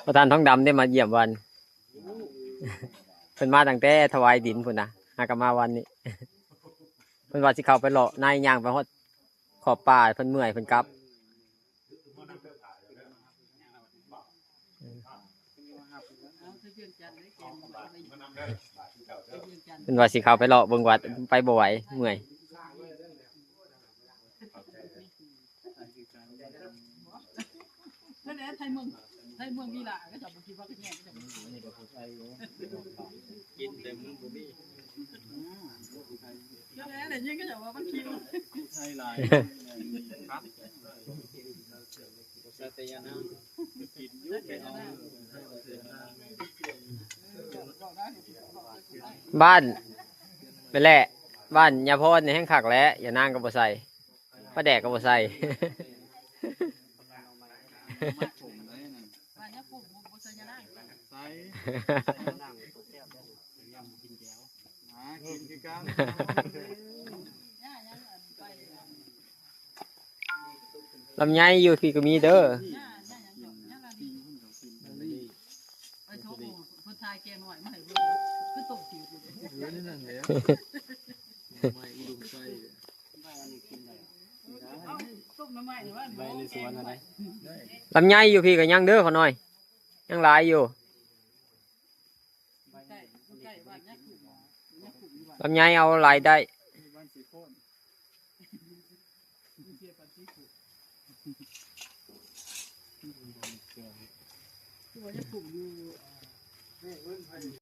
ປະທານທອງດຳໄດ້ມາຢ້ຽມວັນ ເພິ່ນມາຕັ້ງແຕ່ຖວາຍດິນພຸ້ນນະ ຫາກະມາວັນນີ້ ເພິ່ນວ່າຊິເຂົ້າໄປເລາະໃນ ຍ່າງໄປຮອດຂອບປ່າ ເພິ່ນເມື່ອຍ ເພິ່ນກັບ. ເພິ່ນວ່າຊິເຂົ້າໄປເລາະເບິ່ງວັດ ໄປບໍ່ໄຫວ ເມື່ອຍ. ນັ້ນແຫຼະ ໄທເມືອງ ໄທເມືອງນີ້ລະ ເຂົາເຈົ້າບໍ່ຄິດວ່າເຂົາແຍກ ເຂົາເຈົ້າບໍ່ຄິດ ກິນແຕ່ມັນບໍ່ມີ ນັ້ນແຫຼະ ໄດ້ຍິນເຂົາເຈົ້າວ່າມັນຄິວ ໄທຫຼາຍ ຄັກ ບ້ານ ແມ່ນແຫຼະ ບ້ານຍາພອນນີ້ແຮ່ງຄັກແຫຼະ ຍານາງກໍບໍ່ໃສ່ ປາແດກກໍບໍ່ໃສ່ ລຳໄຍຢູ່ພີ້ກໍມີເດີ ລຳໄຍຢູ່ພີ້ກໍຍັງເດີ ຂະນ້ອຍ ຍັງຫຼາຍຢູ່. ລຳໄຍເອົາຫຼາຍໄດ້.